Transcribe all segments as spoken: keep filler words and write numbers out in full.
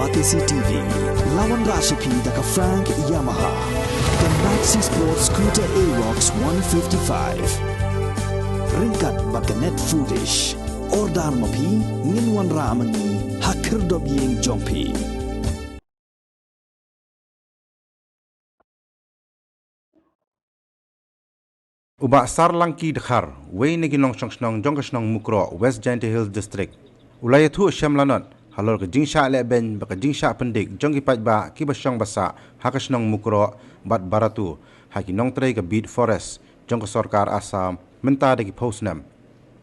Batesi T V, la wanrah sha phi da ka Frank Yamaha, ka Maxi Sport Scooter Aerox one fifty-five. Ryngkat bad ka Net Foodish. Order ma phi, ngin wanrah ma ngi ha khyrdop ïing jong phi. U Bah Sarlangki Dkhar, uwei na ki nongshong shnong jong ka shnong Mukroh, West Jaintia Hills District, u la ïathuh shem lanot halor ka jingshah leh beiñ bad ka jingshah pyndik jong ki paidbah kiba shong ba sah ha ka shnong Mukroh bad Barato ha ki nongtrei ka Beat Forest jong ka sorkar Assam mynta da ki phew snem.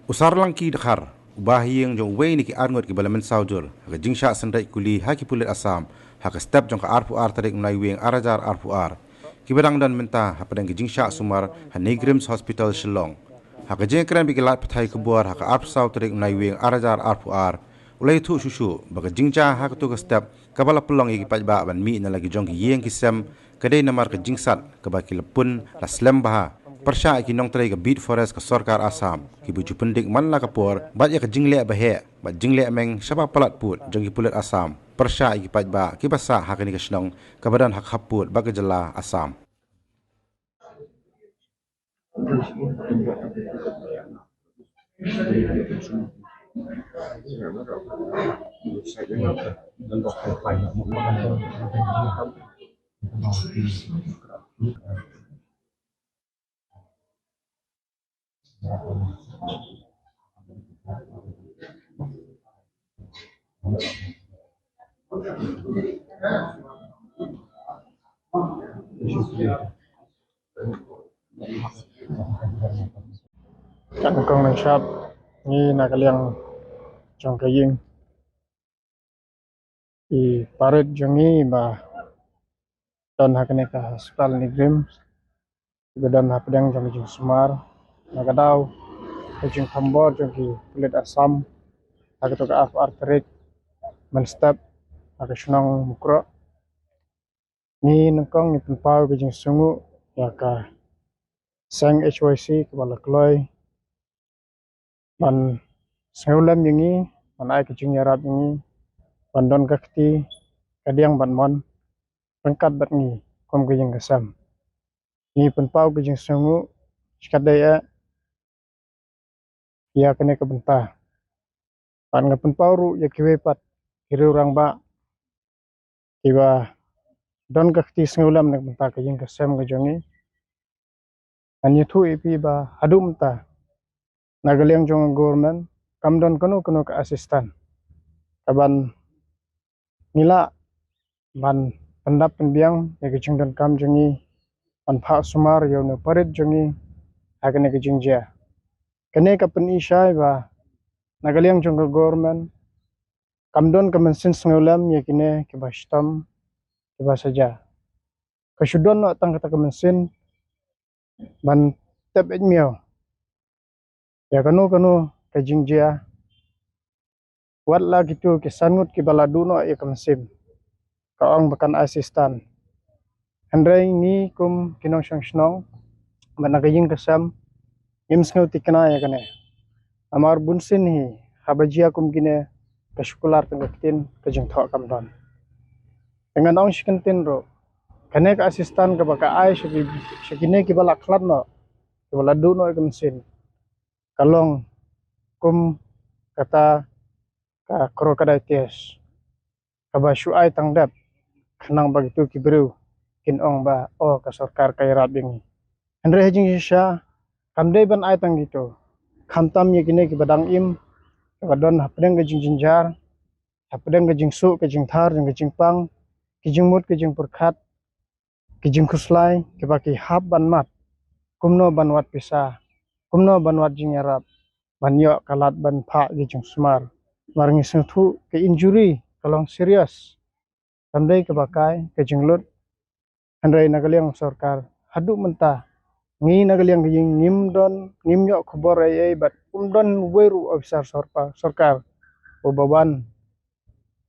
U Sarlangki Dkhar, u bahaïing jong uwei na ki arngut kiba la mynsaw jur ha ka jingshah synreit kuli ha ki pulit Assam ha ka step jong ka arphew ar tarik u Naiwieng ar hajar arphew ar, kiba dang don mynta hapdeng ka jingshah sumar ha NEIGRIHMS Hospital Shillong. Ha ka jingkren bad ki lad pathai khubor ha ka arphew saw tarik u Naiwieng ar hajar arphew ar, u la ïathuh shuh shuh ba ka jingjia ha katu ka step kaba la pynlong ïa ki paidbah ban mih na la ki jong ki ïing ki sem ka dei namar ka jingsat kaba ki la pun la slem bha pyrshah ïa ki nongtrei ka Beat Forest ka sorkar Assam, kiba ju pyndik man la ka por bad ïa ka jingleh ba heh bad jingleh meng shaba palat pud jong ki pulit Assam pyrshah ïa ki paidbah kiba sah ha kane ka shnong kaba don ha khappud bad ka jylla Assam. Kan kong nang shap ngi na ka liang jong ka ïing i parit jong ngi ba don ha kane ka hospital NEIGRIHMS, ba don hapdeng jong ka jingsumar na ka daw ka jingthombor jong ki pulit Assam ha kato ka arphew ar tarik mynstep ha ka shnong Mukroh. Ngi nyngkong ngi pynpaw ka jingsngewnguh ïa ka seng H Y C kaba la kloi ban sngewlem ïa ngi, ban ai ka jingïarap ïa ngi, ban don ka kti kadiang bad mon ryngkat bad ngi kum ka ïing ka sem. Ngi pynpaw ka jingsngewnguh shikatdei eh ïa kane ka bynta. Bad nga pynpaw ruh ïa kiwei pat ki riew rangbah kiba don ka kti sngewlem na ka bynta ka ïing ka sem ka jong ngi. Ngan ïathuh ïa phi ba haduh mynta na ka liang jong ka government kam don kano kano ka assistant kaban ngi lah ban pyndap pynbiang ïa ka jingdonkam jong ngi, ban phah sumar ïa une u parit jong ngi ha kane ka jingjia. Kane ka pynishai ba na ka liang jong ka government kam don ka mynsiem sngewlem ïa kine kiba shitom kiba sa jia. Ka shu don noh tang kata ka mynsiem ban tep eit miaw ïa kano kano ka jingjia. Wat la kito ki san ngut kiba la duh noh ïa ka mynsiem, ka ong ba kan assistant. Hynrei ngi kum ki nongshong shnong bad na ka ïing ka sem ngim sngew thikna ïa kane. Namar bunsien hi haba jia kum kine ka shu kular tang ka ktien, ka jingthoh kam don. Te ngan ong shi kyntien ruh, kane ka assistant kaba ka ai sha ki, sha kine kiba la khlad noh, kiba la duh noh ïa ka mynsiem, ka long kum kata ka crocodile tears kaba shu ai tang dep khnang ba kito ki briew kin ong ba, oh, ka sorkar ka ïarap ïa ngi. Hynrei ha jingshisha kam dei ban ai tang kito, khamtam ïa kine kiba dang im, kiba don hapdeng ka jingjynjar, hapdeng ka jingsuh ka jingthar jong ka jingpang, ki jingmut ki jingpyrkhat, ki jingkhuslai kiba ki hap ban mad kumno ban wad pisa, kumno ban wad jingïarap ban ïoh ka lad ban phah ki jingsumar. Namar ngi sngewthuh ka injury ka long serious, kam dei kaba kai ka jinglut. Hynrei na ka liang sorkar haduh mynta ngi na ka liang ka ïing ngim don, ngim ïoh khubor ei ei bad um don uwei ruh u officer sorpa-, sorkar uba wan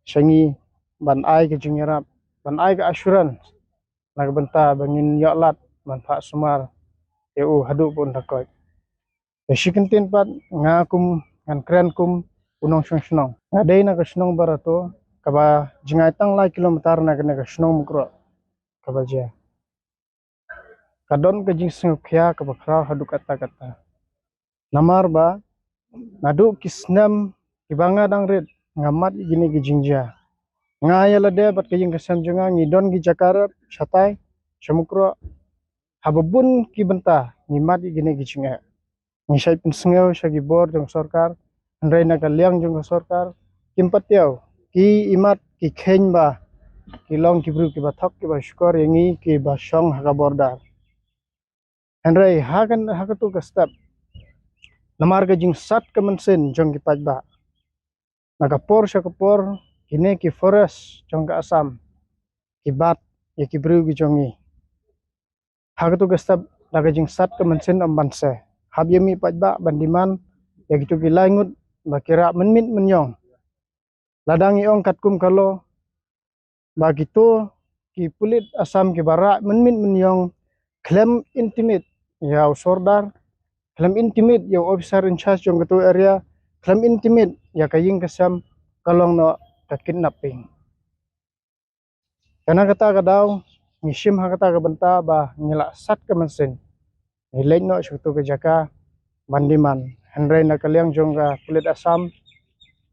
sha ngi ban ai ka jingïarap, ban ai ka assurance na ka bynta ba ngin ïoh lad ban phah sumar ïa u haduh ba un da koit. Te shi kyntien pat nga kum, ngan kren kum u nongshong shnong. Nga dei na ka shnong Barato, kaba jngai tang lai kilometer na kane ka shnong Mukroh, kaba jia ka don ka jingsngewkhia kaba khraw haduh katta katta. Namar ba naduh ki snem kiba nga dang rit nga mad ïa kine ki jingjia. Nga ïa lade bad ka ïing ka sem jong nga ngi don ki jaka rep shatai sha Mukroh. Haba bun ki bynta ngi mad ïa kine ki jingeh. Ngi shait pynsngew sha ki bor jong sorkar, hynrei na ka liang jong ka sorkar kim pat ïoh. Ki imat ki kheiñ ba ki long ki briew kiba thok kiba shukor ïa ngi kiba shong ha ka border. Hynrei ha kan, ha katu ka step, namar ka jingsat ka mynsiem jong ki paidbah, na ka por sha ka por kine ki forest jong ka Assam ki bat ïa ki briew ki jong ngi. Ha katu ka step, da ka jingsat ka mynsiem ym ban seh, hap ïa mih paidbah ban demand ïa kitu ki lai ngut ba ki rah mynmiet mynïong. Lada ngi ong katkum ka law ba kito ki pulit Assam kiba rah mynmiet mynïong khlem intimate ïa u sordar, khlem intimate ïa u officer in charge jong katu area, khlem intimate ïa ka ïing ka sem, ka long noh ka kidnapping. Kane kata ka daw ngi shim ha kata ka bynta ba ngi la sat ka mynsiem, ngi leit noh sha katu ka jaka ban demand. Hynrei na ka liang jong ka pulit Assam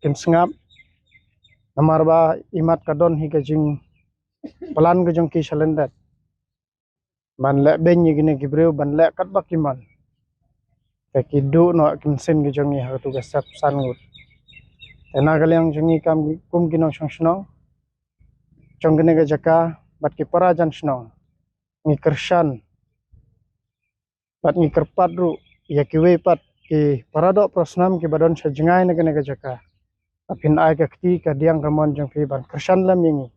kim sngap, namar ba imat ka don hi ka jingplan ka jong ki sha lyndet ban leh beiñ ïa kine ki briew, ban leh katba ki mon. Te ki duh noh ki mynsiem ki jong ngi ha katu ka step san ngut. Te na ka liang jong ngi kam, kum ki nongshong shnong jong kane ka jaka bad ki para jan shnong, ngi kyrshan bad ngi kyrpad ruh ïa kiwei pat ki para doh para snam kiba don sha jngai na kane ka jaka, ba phin ai ka kti ka diang ka mon jong phi ban kyrshan lem ïa ngi,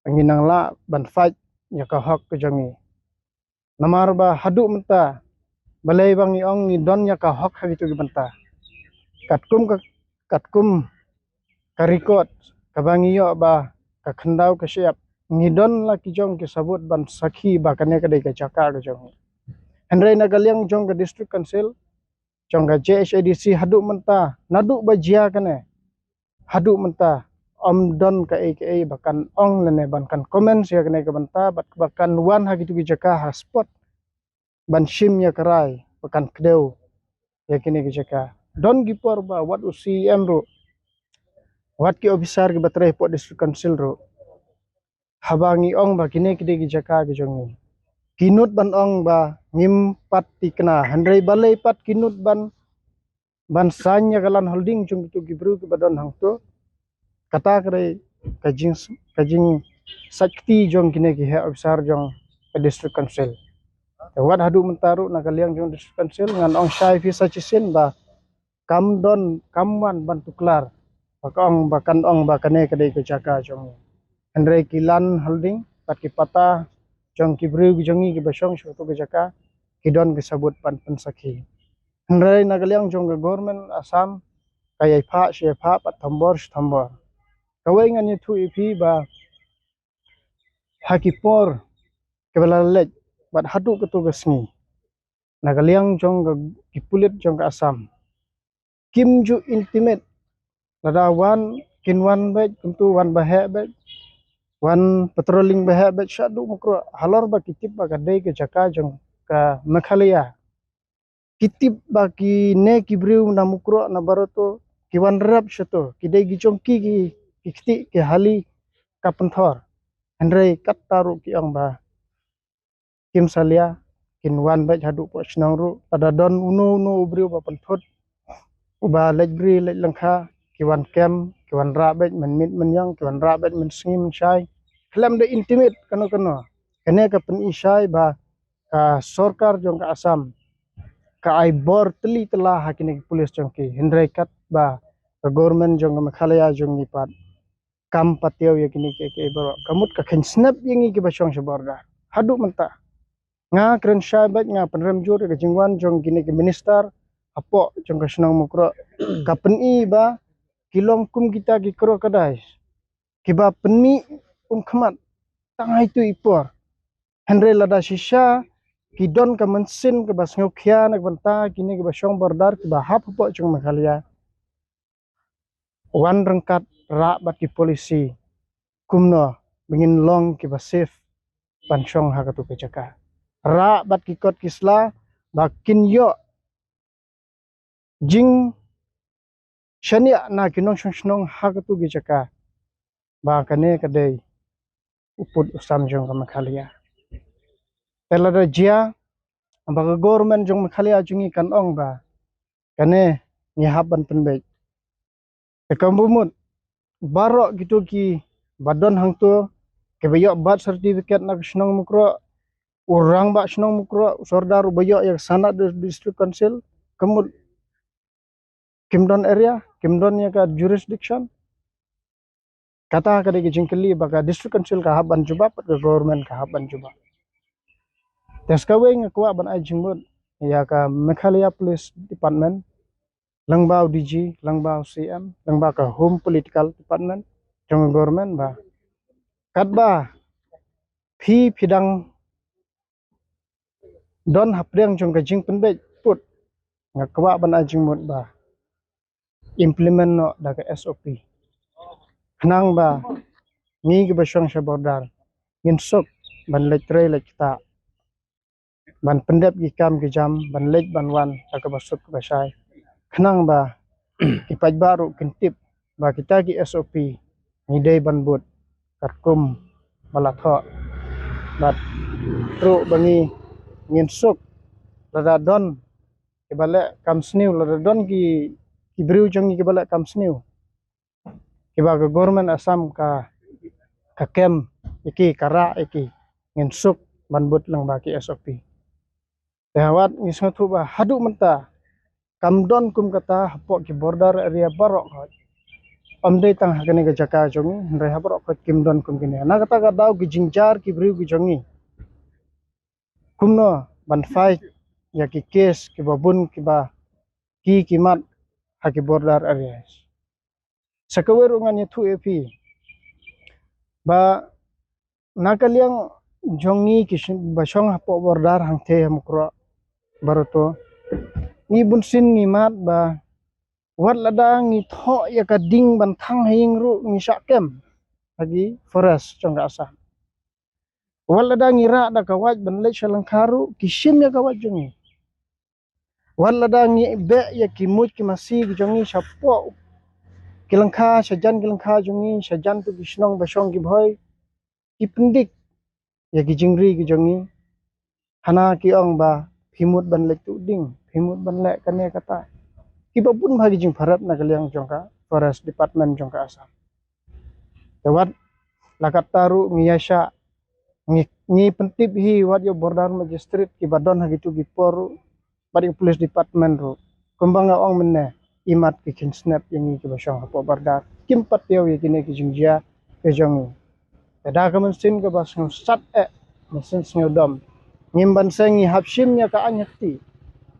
ba ngin nang lah ban fight ïa ka hok ka jong ngi. Namar ba haduh mynta, balei ba ngi ong ngi don ïa ka hok ha kitu ki bynta? Katkum ka, katkum ka record kaba ngi ïoh ba ka khyndaw ka shyiap, ngi don la ki jong ki sabut ban sakhi ba kane ka dei ka jaka ka jong ngi. Hynrei na ka liang jong ka District Council, jong ka J H A D C, haduh mynta, naduh ba jia kane haduh mynta, ym don kaei kaei ba kan ong lane ban kan comment ïa kane ka bynta, bad ba kan wan ha kitu ki jaka ha spot ban shim ïa ka rai ba kan kdew ïa kine ki jaka. Don ki por ba wat u C E M ruh, wat ki officer kiba trei hapoh District Council ruh, haba ngi ong ba kine ki dei ki jaka ki jong ngi, ki nud ban ong ba ngim pat thikna, hynrei balei pat ki nud ban, ban sign ïa ka land holding jong kitu ki briew kiba don hangto? Kata ka dei ka jing, ka jingsait kti jong kine ki heh officer jong ka District Council. Te wat haduh mynta ruh na ka liang jong District Council ngan ong shai phi sa shisien ba kam don, kam wan ban tuklar ba ka ong, ba kan ong ba kane ka dei ka jaka jong ngi. Hynrei ki land holding bad ki patta jong ki briew ki jong ngi kiba shong sha katu ka jaka, ki don ki sabut ban pynsakhi. Hynrei na ka liang jong ka Government Assam, ka ïai phah shi ïai phah, bad thombor shi thombor. Kawei ngan ïathuh ïa phi ba ha ki por kiba la leit bad haduh katu ka sngi, na ka liang jong ka, ki pulit jong ka Assam kim ju intimate. Lada wan, kin wan beit, kumtu wan ba heh beit, wan patrolling ba heh beit shaduh Mukroh, halor ba ki tip ba ka dei ka jaka jong ka Meghalaya. Ki tip ba kine ki briew na Mukroh na baroh to ki wan rep shato, ki dei ki jong ki, ki, ki kti ki hali ka pynthor. Hynrei katta ruh ki ong ba kim salia, kin wan beit haduh poh shnong ruh. Lada don uno uno u briew ba pynthut, uba leit bri leit lyngkha, ki wan kem, ki wan rah beit mynmiet mynïong, ki wan rah beit mynsngi mynshai, khlem da intimate kano kano. Kane ka pyni shai ba ka sorkar jong ka Assam ka ai bor tylli tylla ha kine ki pulit jong ki, hynrei katba ka government jong ka Meghalaya jong ngi pat kam pat ïoh ïa kine ki, ki baroh. Ka mut ka kheiñ snep ïa ngi kiba shong sha border haduh mynta. Nga kren shai beit, nga pynrem jur ïa ka jingwan jong kine ki minister hapoh jong ka shnong Mukroh. Ka pyni ba ki long kum kita ki crocodiles kiba pynmih umkhmat tang ha itu i por. Hynrei lada shisha ki don ka mynsiem kaba sngewkhia na ka bynta kine kiba shong border, kiba hap hapoh jong Meghalaya, wan ryngkat rah bad ki policy kumno ba ngin long kiba safe ban shong ha katu ka jaka. Rah bad ki kot ki sla ba kin ïoh jingshaniah na ki nongshong shnong ha katu ka jaka ba kane ka dei u pud u sam jong ka Meghalaya. Te lada jia ba ka government jong Meghalaya jong ngi kan ong ba kane ngi hap ban pynbeit. Te kumba mut baroh kitu kiba don hangto, kiba ïoh birth certificate na ka shnong Mukroh, u rangbah shnong Mukroh, u sordar uba ïoh ïa ka sanad district council, kumba mut kim don area, kim don ïa ka jurisdiction. Kata ka dei ka jingkylli ba ka district council ka hap ban jubab, ka government ka hap ban jubab. Te sa kawei nga kwah ban ai jingmut ïa ka Meghalaya Police Department, lyngba u D G, lyngba u C M, lyngba ka Home Political Department jong ka government ba katba phi phi dang don hapdeng jong ka jingpynbeit pud, nga kwah ban ai jingmut ba implement noh da ka S O P, khnang ba ngi kiba shong sha border ngin suk ban leit trei leit ktah, ban pyndep ki kam ki jam, ban leit ban wan da kaba suk kaba shai, khnang ba ki paidbah ruh kin tip ba kita ki S O P ngi dei ban bud katkum ba la thoh. Bad ruh ba ngi ngin suk lada don kiba leh kam sniew, lada don ki, ki briew jong ngi kiba leh kam sniew, kiba ka government Assam ka, ka kem ïa ki, ka rah ïa ki, ngin suk ban bud lyngba ki S O P. Te wat ngi sngewthuh ba haduh mynta kam don kum kata hapoh ki border area baroh khoit. Ym dei tang ha kane ka jaka jong ngi, hynrei ha baroh khoit kim don kum kine. Na kata ka daw ki jingjia ki briew ki jong ngi kumno ban fight ïa ki case kiba bun kiba ki ki mat ha ki border areas. Sa kawei ruh ngan ïathuh ïa phi ba na ka liang jong ngi ki shin-, ba shong hapoh border hangthie ha Mukroh baroh to, ngi bunsien ngi mad ba wat lada ngi thoh ïa ka ding ban thang ha ïing ruh ngi shah kem ha ki forest jong ka Assam. Wat lada ngi rah da ka wait ban leit sha lyngkha ruh ki shim ïa ka wait jong ngi. Wat lada ngi beh ïa ki muid ki masi ki jong ngi shapoh ki lyngkha, shajan ki lyngkha jong ngi, shajan tu ki shnong ba shong ki bhoi, ki pyndik ïa ki jingri ki jong ngi. Hana ki ong ba phi mut ban leit tuh ding, phi mut ban leh kane kata. Kiba bun bha ki jingpyrkhat na ka liang jong ka Forest Department jong ka Assam. Te wat la katta ruh ngi ïa shah, ngi, ngi pyntip hi wat ïa u border magistrate kiba don ha kitu ki por ruh, bad ïa u police department ruh. Kumba nga ong mynne, imat ki khynsnep ïa ngi kiba shong hapoh border. Kim pat ïoh ïa kine ki jingjia ki jong ngi. Te da ka mynsiem kaba sngewsat eh, mynsiem sngewdom, ngim banse ngi hap shim ïa ka aiñ ha kti.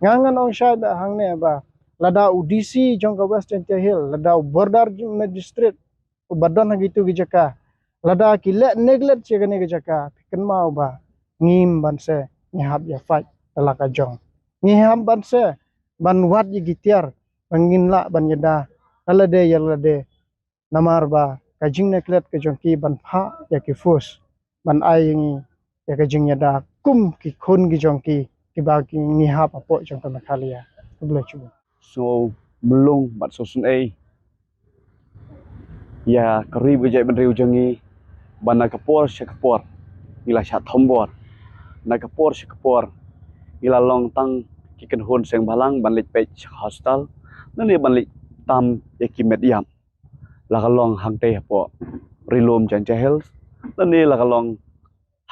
Nga ngan ong shai bha hangne ba lada u D C jong ka West Jaintia Hills, lada u border magistrate uba don ha kitu ki jaka, lada ki leh neglect ïa kane ka jaka, phi kynmaw ba ngim banse ngi hap ïa fight da la ka jong. Ngi hap banse ban wad ïa ki tiar ba ngin lah ban ïada la lade ïa la lade. Namar ba ka jingneglect ka jong ki ban phah ïa ki force ban ai ïa ngi ïa ka jingïada kum ki khun ki jong ki, kiba ki ngi hap hapoh jong ka Meghalaya. Khublei shibun. Sngewmlung bad sngewsynei ïa ka ri bad jaitbynriew jong ngi ba na ka por sha ka por ngi la shah thombor, na ka por sha ka por ngi la long tang ki kynhun seng bhalang ban leit peit sha ka hospital, lane ban leit tam ïa ki met ïap. La ka long hangtei hapoh Ri Lum Jaintia Hills, lane la ka long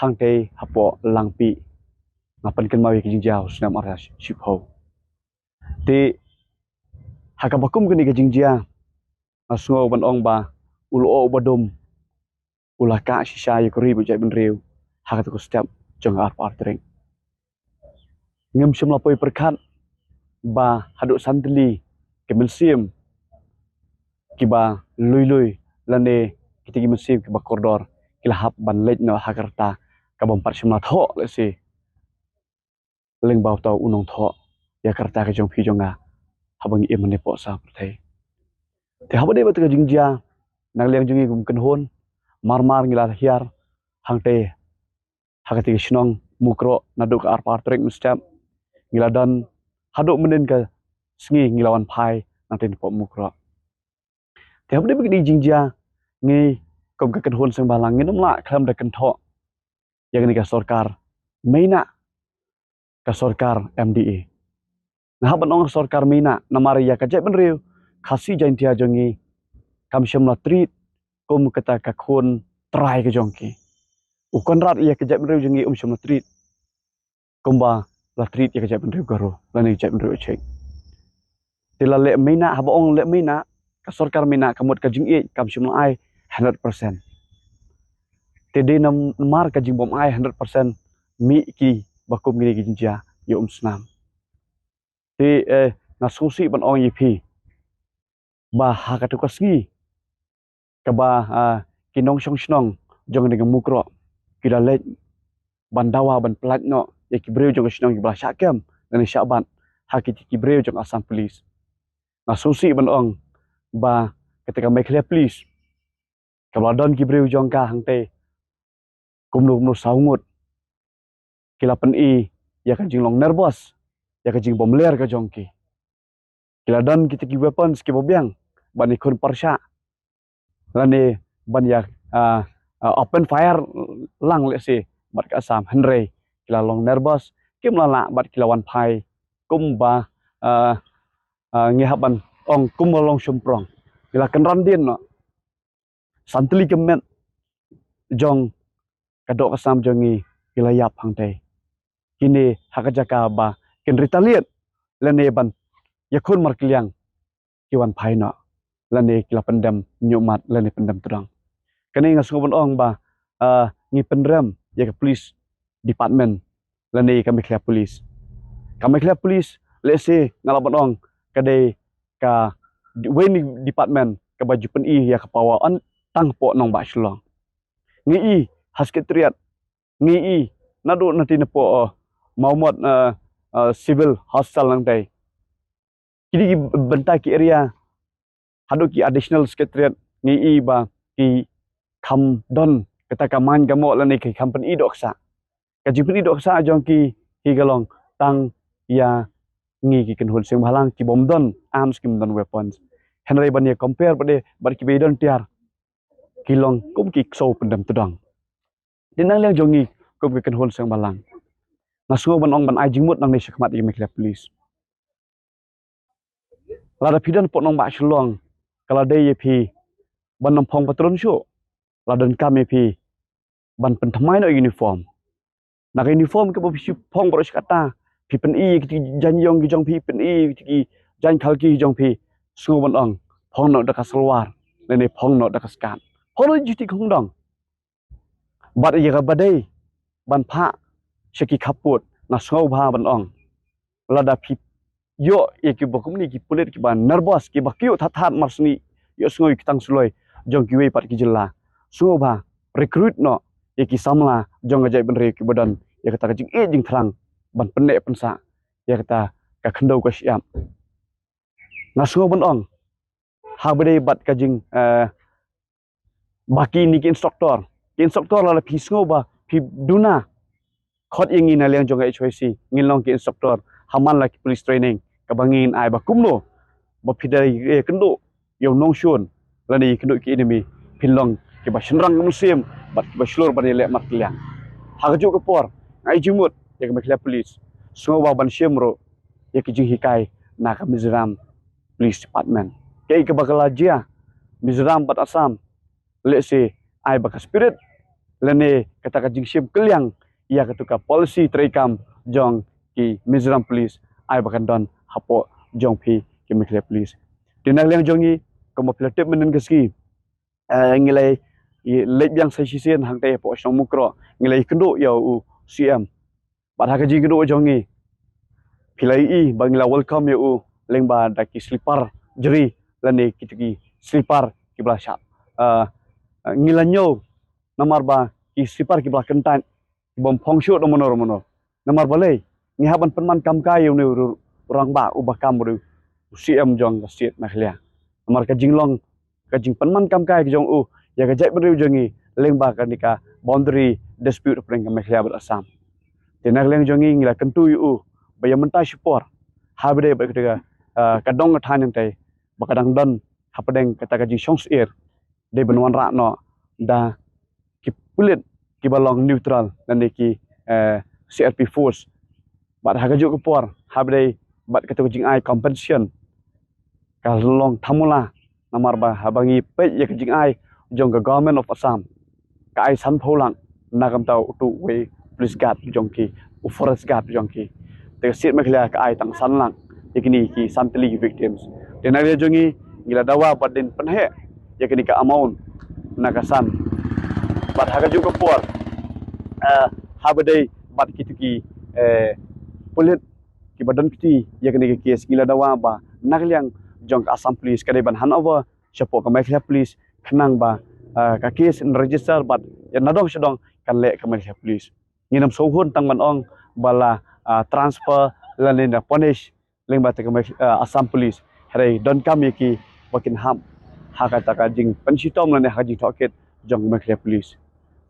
hangtei hapoh Langpih. Nga pynkynmaw ïa ki jingjia u snem ar hajar shiphew. Te ha kaba kum kane ka jingjia, nga sngew ban ong ba u lyoh uba dum u la kah shisha ïa ka ri bad jaitbynriew ha kata ka step jong ka arphew ar tarik. Ngim shym la poi pyrkhat ba haduh san tylli ki mynsiem kiba lui lui lane kita ki mynsiem kiba kordor ki la hap ban leit noh ha ka rta kaba ym pat shym la thoh lehse lyngba uta u nongthoh ïa ka rta ka jong phi jong nga haba ngi im hangne hapoh sa pyrthei. Te haba dei bad ka jingjia Na ka liang jong ngi kum kynhun, mar mar ngi la hiar hangtei ha kata ka shnong Mukroh naduh ka arphew tarik mynstep. Ngi la don haduh mynhynnin ka sngi ngi la wan phai nangtei napoh Mukroh. Te haba dei ba ka dei jingjia, ngi kum ka kynhun seng bhalang ngin ym lah khlem da kynthoh ïa kane ka sorkar Meinak, ka sorkar M D A. Nga hap ban ong sorkar Meinak namar ïa ka jaitbynriew Khasi Jaintia jong ngi kam shym la treat kum kata ka khun trai ka jong ki. U Conrad ïa ka jaitbynriew jong ngi um shym la treat kumba la treat ïa ka jaitbynriew Garo lane ka jaitbynriew Akchik. Te la leh Meinak, haba ong leh Meinak, ka sorkar Meinak ka mut ka jingïeit kam shym la ai hundred percent. Te dei namar ka jingbym ai hundred percent mih ki ba kum kine ki jingjia ïa u Umsnam. Te eh, nga sngewsih ban ong ïa phi ba ha katu ka sngi kaba ah, ki nongshong shnong jong kane ka Mukroh ki la leit ban dawa ban pyllait noh ïa ki briew jong ka shnong kiba la shah kem lane shah bat ha kiti ki briew jong Assam Police. Nga sngewsih ban ong ba kata ka Meghalaya Police kaba la don ki briew jong ka hangtei kumno kumno saw ngut ki la pyni ïa ka jinglong nervous, ïa ka jingbymler ka jong ki. Ki la don kita ki weapons kiba biang ban ïakhun pyrshah lane ban ïa ah, ah, open fire lang lehse bad ka Assam, hynrei ki la long nervous, kim lah lah bad ki la wan phai kumba ah, ah, ngi hap ban ong kumba long shymprong. Ki la kynran dien noh. San tylli ka met jong ka doh ka sam jong ngi ki la ïap hangtei. Kine ha ka jaka ba kin retaliate lane ban ïakhun markylliang ki wan phai noh lane ki la pyndem ñiuhmat lane pyndem tdong. Kane nga sngew ban ong ba ah, ngi pynrem ïa ka police department lane ka Meghalaya Police. Ka Meghalaya Police lehse nga lah ban ong ka dei ka wei na ki department kaba ju pyni ïa ka power on tang hapoh nongbah Shillong. Ngi i ha Secretariat, ngi i naduh nangtei napoh oh, Mawmut ah, ah, Civil Hospital nangtei. Ki dei ki bynta ki area haduh ki Additional Secretariat ngi i ba ki kham don kata ka main ka moh lane ki kham pyni dohksah. Ka jingpyni dohksah jong ki hi ka long tang ïa ngi ki kynhun seng bhalang kibym don arms, kibym don weapons. Hynrei ban ïa compare bad de bad kiba ïa don tiar ki long kum ki ksew pyndem tdong. Te na liang jong ngi kum ki kynhun seng bhalang nga sngew ban ong ban ai jingmut nangne shakhmat ïa ka Meghalaya Police. Lada phi don hapoh nongbah Shillong ka la dei ïa phi ban ym phong patrol shuh. La donkam ïa phi ban pynthymmai noh uniform. Na ka uniform kaba phi shu phong baroh shi katta phi pyni ïa ki jaiñ ïong ki jong phi, pyni ïa ki jaiñ khalki jong phi. Sngew ban ong phong noh da ka salwar lane phong noh da ka skat, phong noh juti khongdong. Bad ïa kaba dei ban phah sha ki khappud nga sngew bha ban ong lada phi ïoh ïa kiba kumne ki pulit kiba nervous kiba kyiuh that that mar sngewsih ïohsngew ïa ki tang suloi jong kiwei pat ki jylla, sngew bha recruit noh ïa ki samla jong ka jaitbynriew kiba don ïa kata ka jingïeit jingthrang ban pynneh pynsah ïa kata ka khyndew ka shyiap. Nga sngew ban ong haba dei bad ka jing eh, ba kine ki instructor, ki instructor lada phi sngew ba phi duna khot ïa ngi na liang jong ka H Y C ngin long ki instructor ha man la ki police training kaba ngin ai ba kumno ba phi da ïakynduh ïa u nongshun lane ïakynduh ki enemy, phin long kiba shynrang ka mynsiem bad kiba shlur ban ïaleh markylliang. Ha kajuh ka por nga ai jingmut ïa ka Meghalaya Police, sngew ba ban shim ruh ïa ki jinghikai na ka Mizoram Police Department. Kaei kaba ka la jia Mizoram bad Assam, lehse ai ba ka spirit lane kata ka jingshim kylliang ïa katu ka policy treikam jong ki Mizoram Police ai ba kan don hapoh jong phi ki Meghalaya Police. Te na liang jong ngi kumba phi la tip mynhynnin ka sngi, eh, ngi la leit biang sa shisien hangtei hapoh shnong Mukroh, ngi la ïakynduh ïa u C M. Bad ha ka jingkynduh jong ngi phi la ïohi ba ngi la welcome ïa u lyngba da ki slipar jri lane kitu ki slipar kiba la shah, eh, ngi la ñiew namar ba ki slipar kiba la kyntait kibym phong shuh da mano mano. Namar balei? Ngi hap ban pynman kam kai ïa une u rangbah uba kam u C M jong ka state Meghalaya. Namar ka jinglong ka jingpynman kam kai ka jong u ïa ka jaitbynriew jong ngi lyngba kane ka boundary dispute hapdeng ka Meghalaya bad Assam. Te na ka liang jong ngi ngi la kyntu ïa u ba ïa mynta shipor haba dei bad kata ka, ah, ka dong ka thaiñ hangtai ba ka dang don hapdeng kata ka jingshongsyier dei ban wanrah noh da ki pulit kiba long neutral lane ki, eh, C R P force. Bad ha kajuh ka por haba dei bad kata ka jingai compensation ka long thamula, namar ba haba ngi peit ïa ka jingai jong ka Government of Assam ka ai sanphew lak na ka bynta utu uwei police guard jong ki, u forest guard jong ki. Te ka state Meghalaya ka ai tang san lak ïa kine ki san tylli ki victims. Te na ka liang jong ngi ngi la dawa ba dei ban pynheh ïa kane ka amount na ka san. Bad ha kajuh ka por, eh, haba dei bad kitu ki, eh, pulit kiba don kti ïa kane ka case, ngi la dawa ba na ka liang jong ka Assam Police ka dei ban hand over shapoh ka Meghalaya Police khnang ba, ah, ka case kan register bad ïa nadong shadong kan leh ka Meghalaya Police. Ngin ym sngewhun tang ban ong ba la, ah, transfer lane la punish lyngba kata ka Megh-, ah, Assam Police. Hynrei donkam ïa ki ba kin hap ha kata ka jingpynshitom lane ha ka jingtohkit jong ka Meghalaya Police.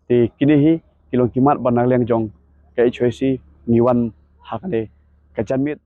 Te kine hi ki long ki mat ba na ka liang jong ka H Y C ngi wan ha kane ka janmiet.